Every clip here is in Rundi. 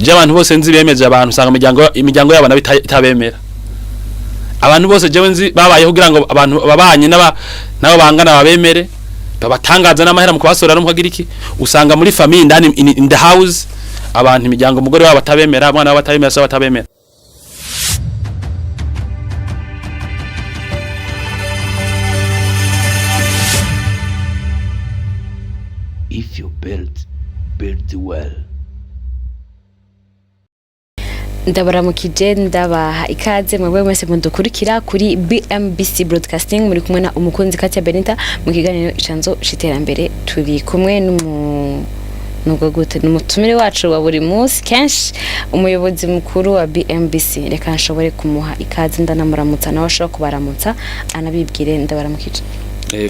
Je abantu bose nzi bemeje abantu, usanga imiryango yabo nabo itabemera. Abantu bose jewe nzi babayeho kugira ngo abantu babanye n'aba nabo bangana babemere, babatangaza n'amahera mu kubasora no mukagira iki, usanga muri famille indani, in the house, abantu, imiryango, umugore wabo batabemera, umwana wabo batabemera, so batabemera. If you build, build well. Ndabaramukije, ndabaha ikaze mwebwe mwese mudukurikira kuri BMBC Broadcasting. Muri kumwe na umukunzi Katia Benita mu kiganiro Icanzo c'Iterambere. Turi kumwe n'umu nubwo gute n'umutumire wacu wa buri munsi kenshi, umuyobozi mukuru wa BMBC. Reka nshobore kumuha ikaze, ndanamuramutsa, nawe ashobora kubaramutsa anabibwire. Ndabaramukije.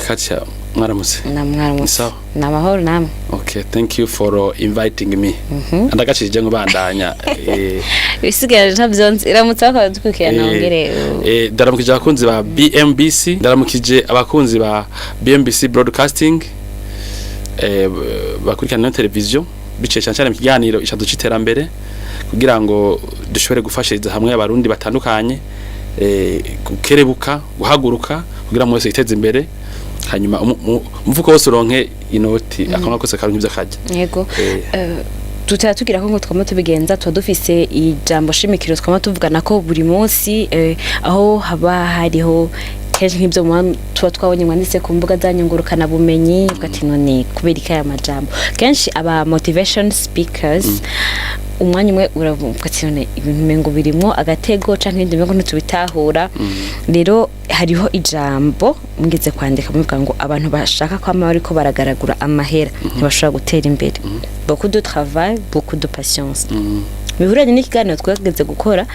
Katia, mwaramutse? Namwaramutse. Sawa. Ni amahoro, namwe? Okay, thank you for inviting me. Ndagacishije ngo bandanya. Ibisigaye ntavyonzi, iramutse bakaba dukurikirana, wongere. Ndaramukije abakunzi ba BMBC, ndaramukije abakunzi ba BMBC Broadcasting, bakurikirana na televiziyo biciye cyane cyane mu kiganiro Icanzo c'Iterambere, kugira ngo dushobore gufashiriza hamwe abarundi batandukanye gukerebuka, guhaguruka, kugira ngo wese yiteze imbere, hanyuma umufuko wose uronke inoti, akanwa kose karonke ivyo karya. Yego. Tutaba tugira ko ngo twama tubigenza, tuba dufise ijambo shimikiro twama tuvugana ko buri munsi, aho haba hariho kenshi nk'ibyo tuba twabonye mwanditse ku mbuga zanyu ngurukana bumenyi, uvuga ati: "None kubera iki aya majambo?" Kenshi aba motivation speakers, umwanya umwe uravuga ati: "None ibintu umengo birimwo agatego canke ibindi umengo ntitubitahura." Rero hariho ijambo mugeze kwandika muvuga ngo abantu bashaka kwama bariko baragaragura amahera ntibashobora gutera imbere: beaucoup de travail, beaucoup de patience. Bihuranye n'ikiganiro twageze gukora,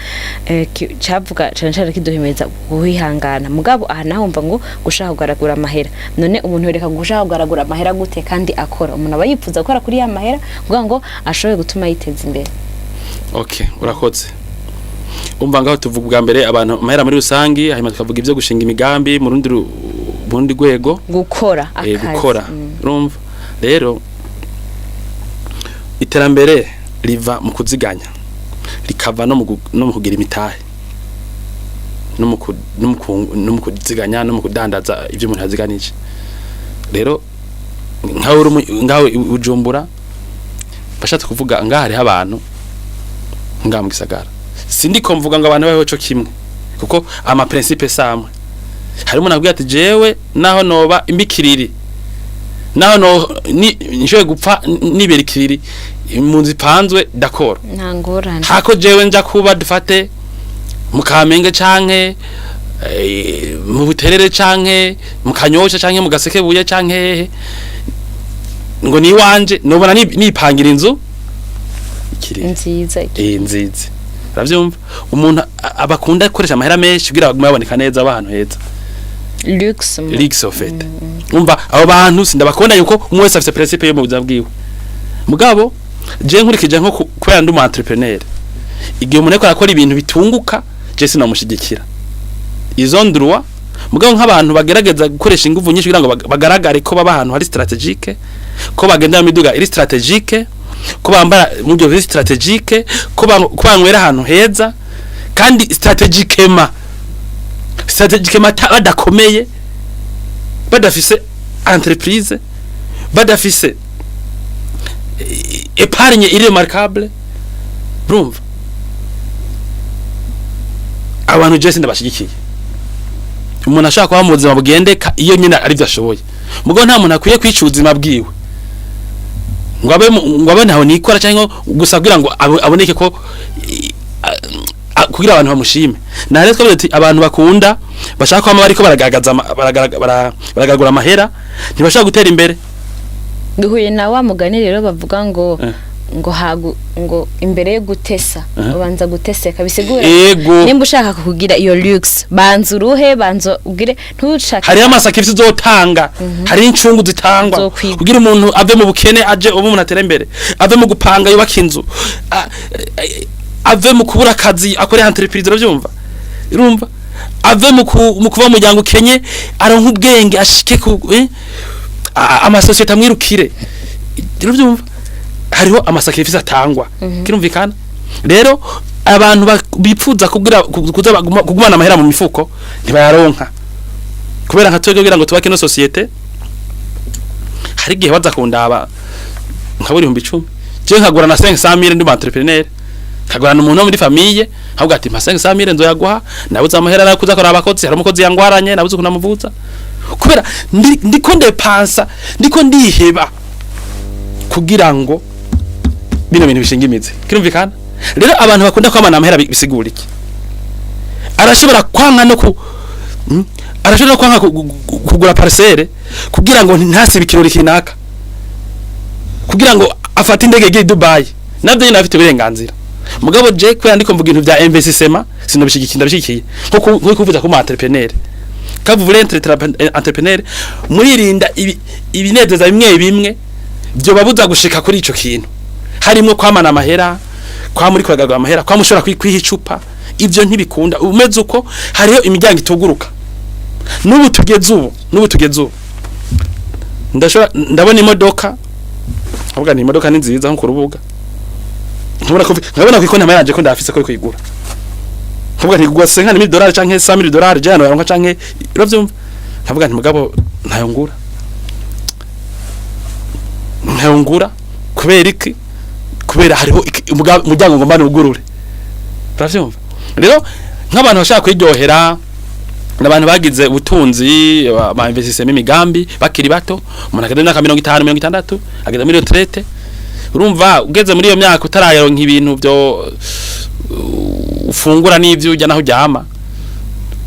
cavuga cane cane kiduhimiriza guhihangana. Mugabo aha naho mva ngo gushaka kugaragura amahera, none umuntu yoreka gushaka kugaragura amahera gute kandi akora? Umuntu aba yifuza gukora kuri ya mahera kugira ngo ashobore gutuma yiteza imbere. Okay, urakoze. Umva, ngaho tuvuga ubwa mbere abantu, amahera muri rusangi, hanyuma tukavuga ibyo gushinga imigambi mu rundi rwego. Gukora akazi. Gukora. Urumva rero, iterambere riva mu kuziganya, rikava no mu kugira imitahe, no mu kuziganya, no mu kudandaza ibyo umuntu yaziganije. Rero nkawe nkawe i Bujumbura, bashatse kuvuga ngaha hariho abantu ngaha mu gisagara. Sindiko mvuga ngo abantu babeho co kimwe, kuko ama principe samwe. Harimo umuntu akubwira ati: "Jewe naho noba imbikiriri, naho no ni nshoye gupfa nibera ikiriri mu nzu ipanzwe, d'accord." Nta ngorane. Hako jewe nja kuba, dufate, mu Kamenge canke mu Buterere canke mu Kanyosha canke mu Gasekebuye canke hehe, ngo ni iwanje, nobona nipangira inzu ikiriri nziza. Nziza. Uravyumva, umuntu abakunda gukoresha amahera menshi kugira bagume baboneka neza ahantu heza. Luxe. Luxe en fait. Umva, abo bantu sindabakunda, yuko umwe wese afise principe yo mu buzima bwiwe. Mugabo je nkurikije nko kubera ndi umu entrepreneur, igihe umuntu ariko arakora ibintu bitunguka, je sinamushigikira, izo ndruwa. Mugabo nk'abantu bagerageza gukoresha ingufu nyinshi kugira ngo bagaragare ko baba ahantu hari stratégique, ko bagenda mu miduga iri stratégique, ko bambara mu buryo buri stratégique, ko banywera ahantu heza kandi stratégiquement badakomeye, badafise entreprise, badafise épargne iri remarquable, urumva abantu je sindabashigikiye. Umuntu ashaka kuba mu buzima bugendeka iyo nyine ari byo ashoboye. Mugabo nta muntu akwiye kwica ubuzima bwiwe ngo abe ntaho nikora, cyangwa gusa kugira ngo aboneke ko kugira abantu bamushime. Na rero twavuze ati abantu bakunda bashaka kwama bariko baragaragaza baragaragura amahera ntibashaka gutera imbere. Bihuye na wa mugani rero bavuga ngo ngo hagu ngo imbere yo gutesa ubanza guteseka. Bisigura nimba ushaka kugira iyo luxe, banza uruhe, banza ugire, ntushake. Hariho ama sacrifice uzotanga, hariho incungu zitangwa Uzokwiga. kugira umuntu ave mu bukene aje ubu umuntu atera imbere, ave mu gupanga yubaka inzu, ave mu kubura akazi akore entreprise. Uravyumva? Urumva, ave mu kuva mu muryango ukenye, aronka ubwenge, ashike ku amasosiyete amwirukire. Uravyumva, hariho ama sacrifice atangwa, kirumvikana. Rero abantu bipfuza kugira kuza kugumana amahera mu mifuko ntibayaronka, kubera nka twebwe kugira ngo tubake no société, hari igihe baza kundaba nkabura 10,000, je nkagura na 500,000, ndi entrepreneur, nkagurana umuntu wo muri famille, nkavuga ati: "Mpa 500,000 nzoyaguha, nabuze amahera nayo kuza kora abakozi, hari umukozi yangwaranye, nabuze kunamuvuza kubera ndiko ndepansa, ndiko ndiheba kugira ngo bino bintu bishinga imizi." Kirumvikana rero, abantu bakunda kwamana amahera bisigura iki? Arashobora kwanka no ku arashobora no kwanka kugura parcelle kugira ngo ntasibe ikirori kinaka, kugira ngo afate indege igiye i Dubai. Navyo nyine afite uburenganzira. Mugabo je kubera ndiko mvuga ibintu vya investissement, sinobishigikiye, ndabishigikiye nko kuvuza ku entrepreneur. Quand vous voulez être entrepreneur, muririnda ibinezeza bimwe bimwe byo babuza gushika kuri ico kintu, harimo kwamana amahera, kwa muri kwagaga amahera, kwa mushobora kwiha icupa. Ivyo ntibikunda. Umeze uko, hariho imiryango ituguruka. N'ubu tugeze ubu ndashobora, ndabona imodoka, avuga ni imodoka ni nziza nko ku rubuga, nkabona ko nkabona ko ikonti yanje ko ndafise ko kuyigura, nkavuga nti gugwa $50,000 canke $100,000 jana yaronka canke, uravyumva, nkavuga nti mugabo ntayo ngura, ntayo ngura. Kubera iki? Kubera hariho umuryango ngomba nugurure, uravyumva. Rero nk'abantu bashaka kwiryohera, n'abantu bagize ubutunzi, ba investissement, imigambi bakiri bato. Umuntu ageze imyaka 50, 60, ageze muri retraite. Urumva, ugeze muri iyo myaka utarayaronka ibintu byo ufungura n'ivyo urya naho uryama,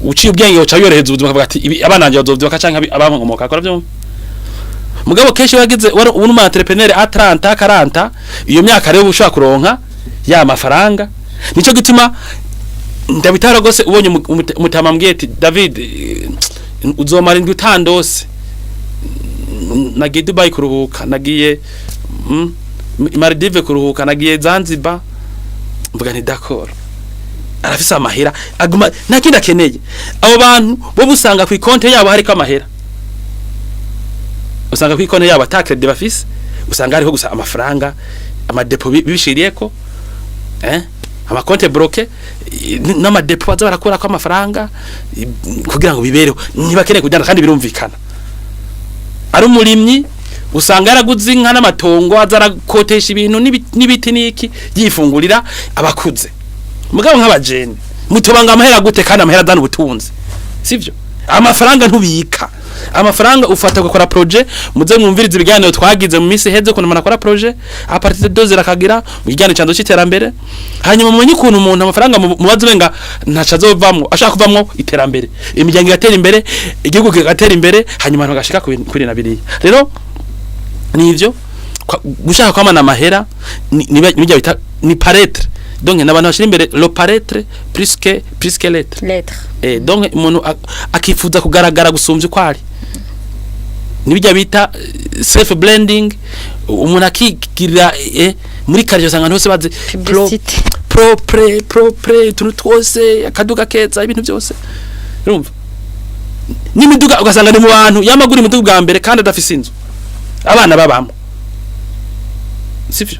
uciye ubwenge uca wiyorohereza ubuzima, ukavuga ati: "Abana banje bazovyuka canke abankomoka akora vyumva." Mugabo kenshi wagize wari ubu umu entrepreneur a 30, 40, iyo myaka rero ushobora kuronka ya mafaranga. Nico gituma ndabitara gose. Ubonye umutama mbwiye ati: "David, uzomara indwi utandose, nagiye Dubai kuruhuka, nagiye Maldives kuruhuka, nagiye Zanzibar," mvuga nti: "D'accord, arafise amahera, aguma nta kindi akeneye." Abo bantu bo busanga ku ikonte yabo hariko amahera, usanga ku ikonte yabo ata crédit bafise, usanga hariho gusa amafaranga, ama dépôts bibishiriyeko, ama comptes bloqués n'ama dépôts baza barakurako amafaranga kugira ngo bibereho. Ntibakeneye kujyana, kandi birumvikana. Ari umurimyi, usanga yaraguze inka n'amatongo, aza arakotesha ibintu n'ibiti n'iki, yifungurira abakuze. Mugabo nk'abajene mutobanga amahera gute kandi amahera adana ubutunzi? Sivyo? Amafaranga ntubika amafaranga, ufata ugakora projet. Muze mwumvirize ibiganiro twagize mu minsi iheze, ukuntu umuntu akora projet à partir de 2 akagira mu kiganiro cyanzo c'iterambere. Hanyuma mumenye ukuntu umuntu amafaranga mubaze ubenga ntaco azovamwo, ashaka kuvamwo iterambere, imiryango igatera imbere, igihugu kigatera imbere, hanyuma abantu bagashika kuri na biriya. Rero nivyo gushaka kwamana amahera nibyo bita ni paraître. Donc n'abantu bashira imbere le paraître plus que l'être. L'être. Donc umuntu akifuza kugaragara gusumvya uko ari, nibijya bita self branding. Umuntu akigirira muri quartier, usanga abantu bose bazi Publicité. Propre, propre, utuntu twose, akaduga keza, ibintu byose, urumva, n'imiduga ugasanga ni mu bantu yamagura imiduga bwa mbere kandi adafise inzu abana babamo, sivyo?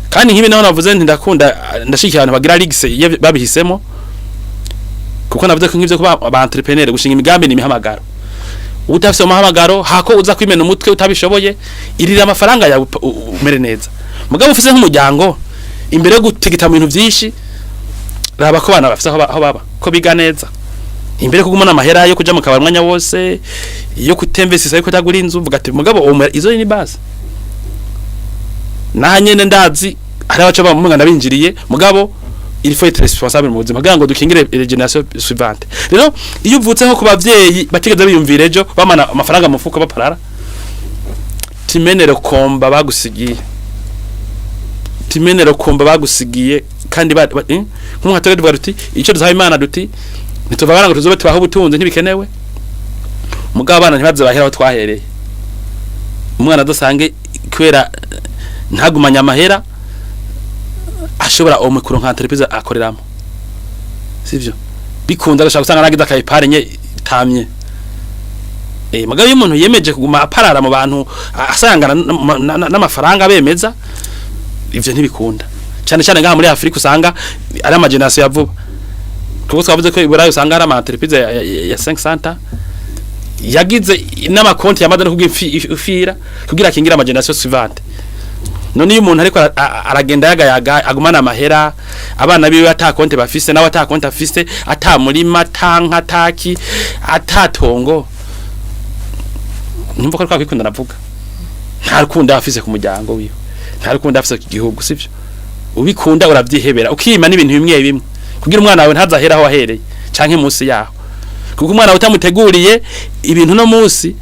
Kandi nk'ibi naho navuze nti ndakunda, ndashikiye abantu bagira luxe iyo babihisemo, kuko navuze ko nk'ivyo kuba aba entrepreneur, gushinga imigambi ni imihamagaro. Utafise umuhamagaro, hako uza kwimena umutwe utabishoboye, irira amafaranga yawe umere neza. Mugabo ufise nk'umuryango, imbere yo gutigita mu bintu vyinshi, raba ko abana bafise aho baba, ko biga neza, imbere yo kugumana amahera yo kuja mu kabari umwanya wose, yo kutemvesisa, yo kutagura inzu. Vuga ati: "Mugabo uwo izo ni base." Naha nyene ndazi hari abaca bamuga ndabinjiriye, mugabo il faut être responsable mu buzima kugira ngo dukingire les générations suivantes. Rero iyo uvutse nko ku bavyeyi batigeze biyumvira ejo, bamana amafaranga mu mufuko baparara, timenere komba bagusigiye, timenere komba bagusigiye. Kandi nk'umwe tuvuga duti icyo dusaba Imana, duti ntituvabana ngo tuzobe tubaho ubutunzi, ntibikenewe. Mugabo abana ntibaze bahera aho twahereye. Umwana adasange kubera ntagumanye amahera, ashobora omwe kuronka entreprise akoreramo, sivyo? Bikunda agashaka gusanga nagize akayipare nye tamye. Mugabo iyo umuntu yemeje kuguma aparara mu bantu, asangana n'amafaranga bemeza, ivyo ntibikunda. Cyane cyane ngaha muri Afrika usanga ari ama génération ya vuba, kuko twavuze ko iburayi usanga ari ama entreprise ya 500 yagize n'amakonti yamaze no kugira kugira akingira ama génération suivante. None iyo umuntu ariko aragenda yagayaga, agumana amahera, abana biwe ata konti bafise, nawe ata konti afise, ata murima, ata nka, ataki, atatongo, numva ko ariko kwikunda navuga, nta rukundo afise ku muryango wiwe, nta rukundo afise ku gihugu. Sivyo? Ubikunda uravyihebera, ukima n'ibintu bimwe bimwe kugira umwana wawe ntazahera aho wahereye canke munsi yaho, kuko umwana wawe utamuteguriye ibintu no munsi,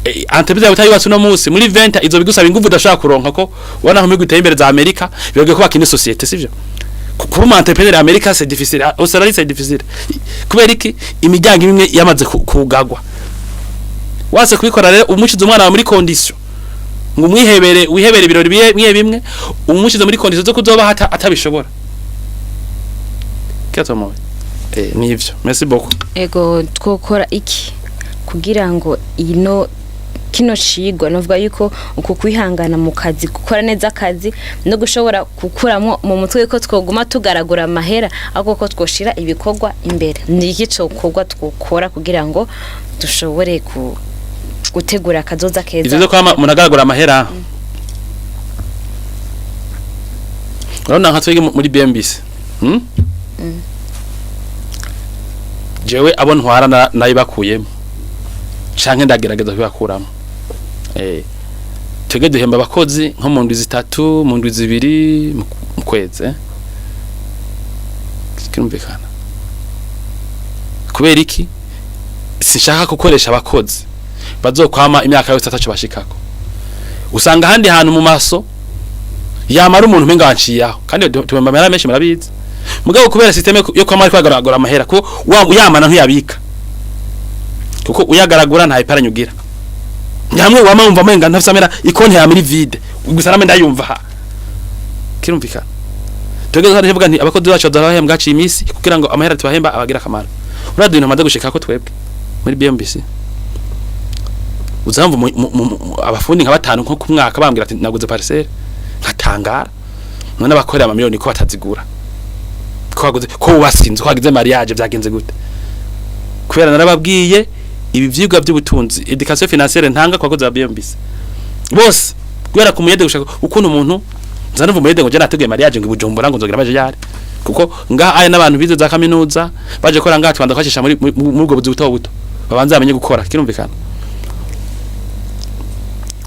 entreprise yawe utayubatse uno munsi, muri 20 izo bigusaba ingufu udashobora kuronka. Ko ubona aho migwi iteye imbere za Amerika, bibagiye kubaka indi société, sivyo? Kuba umu entrepreneur Amerika c'est difficile, Australie c'est difficile. Kubera iki? Imiryango imwe yamaze kugagwa. Wase kubikora rero, umushize umwana wawe muri condition ngo umwihebere, wihebere ibirori bimwe bimwe, umushize muri condition zo kuzoba atabishobora. Kiatomo nivyo. Merci beaucoup. Ego, twokora iki kugira ngo ino kino cigwa, novuga yuko uku kwihangana mu kazi, gukora neza akazi no gushobora gukuramo mu mutwe ko twoguma tugaragura amahera, ahubwo ko twoshira ibikorwa imbere, ni iki cokorwa, twokora kugira ngo dushobore gutegura akazoza keza? Ivyo zo kwama umuntu agaragura amahera, urabona nka twebwe muri BMBC, Jewe abo ntwara nayibakuyemo canke ndagerageza kubibakuramo. Twebwe duhemba abakozi nko mu ndwi 3, mu ndwi 2 mu kwezi. Kirumvikana. Kubera iki? Sinshaka gukoresha abakozi bazokwama imyaka yose ataco bashikako. Usanga ahandi hantu mu maso yamara umuntu umenga wanciyaho, kandi tubemba amahera menshi, murabizi. Mugabo kubera système yo kwama ariko agaragura amahera, ko yamana ntiyabika, kuko uyagaragura nta iparanye ugira. Nyamwe wama wumva amenga ntafise amera, ikonti ya muri vide gusa, name ndayumva ha. Kirumvikana. Twebwe hano tuvuga nti abakozi bacu bazahembwa haciye imisi kugira ngo amahera tubahemba abagira akamaro. Urazi ibintu bamaze gushika ko twebwe muri BMBC, uzamva abafundi nka batanu nko ku mwaka bambwira ati naguze parcelle, nkatangara. None abakorera amamiliyoni ko batazigura, ko baguze, ko wubatse inzu, ko wagize mariage, byagenze gute? Kubera narababwiye ibi vyigwa by'ubutunzi, éducation financière ntanga ku bakozi ba BMBC bose, guhera ku muyede gushaka ukuntu umuntu nza numva umuyede ngo je nateguye mariage ngo i Bujumbura ngo nzogira amaje yari, kuko ngaha aya n'abantu bize za kaminuza baje gukora ngaha, tubanza kwashisha muri ubwo buzi buto buto, babanza bamenye gukora. Kirumvikana.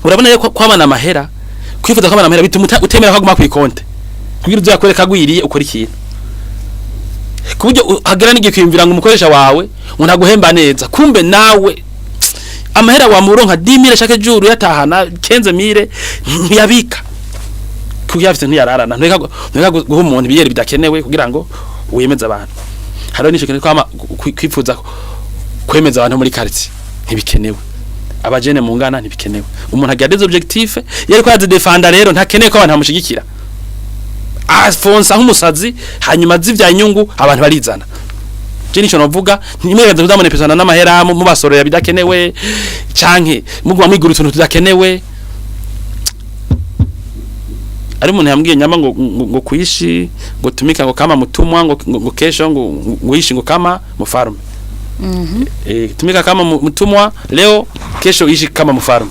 Urabona rero ko kwamana amahera, kwifuza kwamana amahera bituma utemera ko aguma kw'ikonte kugira uzakwereka agwiriye ukora ikintu, ku buryo hagera n'igihe kwiyumvira ngo umukoresha wawe ngo ntaguhemba neza, kumbe nawe amahera wamuronka 10 000 chaque jour yatahana 15 000, ntiyabika kuko yafite, ntiyararana. Ntureka guha umuntu ibiyeri bidakenewe kugira ngo wemeze abantu. Hariho n'ico kintu kwama kwifuza kwemeza abantu muri quartier, ntibikenewe. Abajene mungana, ntibikenewe. Umuntu agira des objectifs, iyo ariko yazidefanda rero ntakeneye ko abantu bamushigikira, afonsa nk'umusazi, hanyuma zivya inyungu abantu barizana. Je nico novuga, ntimwegeze kuzamune pesana n'amahera mubasorera bidakenewe, canke muguma mwigura utuntu tudakenewe. Ari umuntu yambwiye nyama ngo kuishi ngo tumika ngo kama mutumwa, ngo kesho ngo ishi ngo kama mfalme. Tumika kama mutumwa leo, kesho ishi kama mfalme.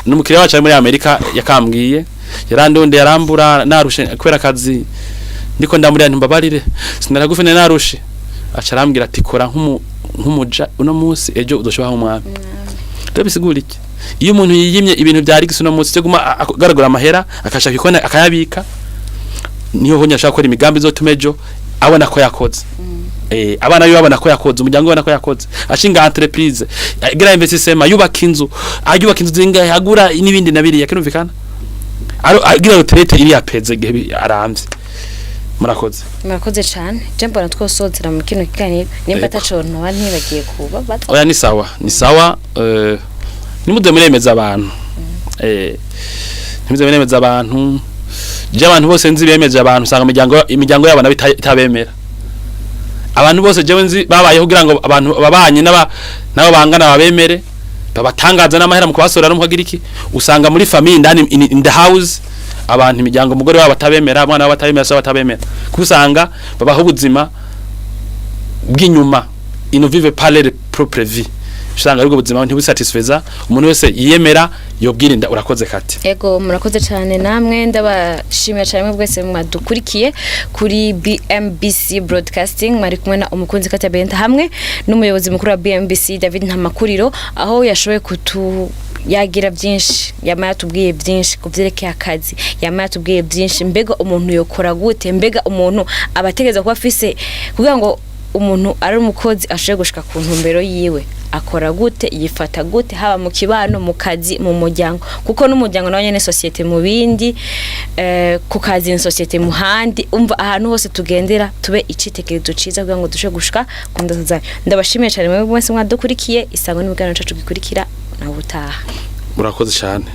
N'umukiriya wacu ari muri Amerika yakambwiye, yarandonde yarambura narushe kubera akazi, ndiko ndamurira ntimbabarire sinaragufene narushe, aca arambwira ati kora nk'umuja uno munsi, ejo uzoshobora nk'umwami. Rero bisigura iki? Iyo umuntu yiyimye ibintu bya rigisi uno munsi cyo guma agaragura amahera, akashaka ikona akayabika, niho honye ashaka gukora imigambi izotuma ejo abona ko yakoze, abana biwe babona ko yakoze, umuryango ubona ko yakoze, ashinga entreprise, agira investissement, yubaka inzu, ayubaka inzu zingahe, agura n'ibindi na biriya. Kirumvikana. Agira retraite iri apeze igihe aramvye. Murakoze. Murakoze cyane. Je mbona twosozera mu kino kiganiro nimba Yego. ataco ntoba ntibagiye kubabaza. Oya, ni sawa, ni sawa. Nimuze muremeza abantu, nimuze muremeza abantu. Je abantu bose nzi bemeje abantu, usanga imiryango yabo nabo itabemera. Abantu bose jewe nzi babayeho kugira ngo abantu babanye n'aba nabo bangana babemere, babatangaza n'amahera mu kubasorera no mukagira iki, usanga muri famille indani in the house Abantu, imiryango, umugore wabo atabemera, abana wabo batabemera, se batabemera, kuko usanga babaho ubuzima bw'inyuma, ils ne vivent pas leur propre vie. Usanga aribwo buzima ntibusatisfeza umuntu wese yiyemera yobwirinda. Urakoze kati. Ego, murakoze cyane namwe. Ndabashimira cyane mwese mwadukurikiye kuri BMBC Broadcasting. Mwari kumwe na umukunzi Katia Benta hamwe n'umuyobozi mukuru wa BMBC, David Ntamakuriro, aho yashoboye kutu yagira byinshi, yama yatubwiye byinshi ku byerekeye akazi, yama yatubwiye byinshi. Mbega umuntu yokora gute? Mbega umuntu abategeza kuba afise kugira ngo umuntu ari umukozi ashobore gushika ku ntumbero yiwe, akora gute, yifata gute, haba mu kibano, mu kazi, mu muryango, kuko n'umuryango nawe nyene société mu bindi, ku kazi ni société mu handi. Umva, ahantu hose tugendera tube icitegererezo ciza kugira ngo dushobore gushika ku ndoto zacu. Ndabashimiye cyane mwebwe mwese mwadukurikiye. Isango n'ibiganiro cacu gikurikira, nawe utaha. Murakoze cyane.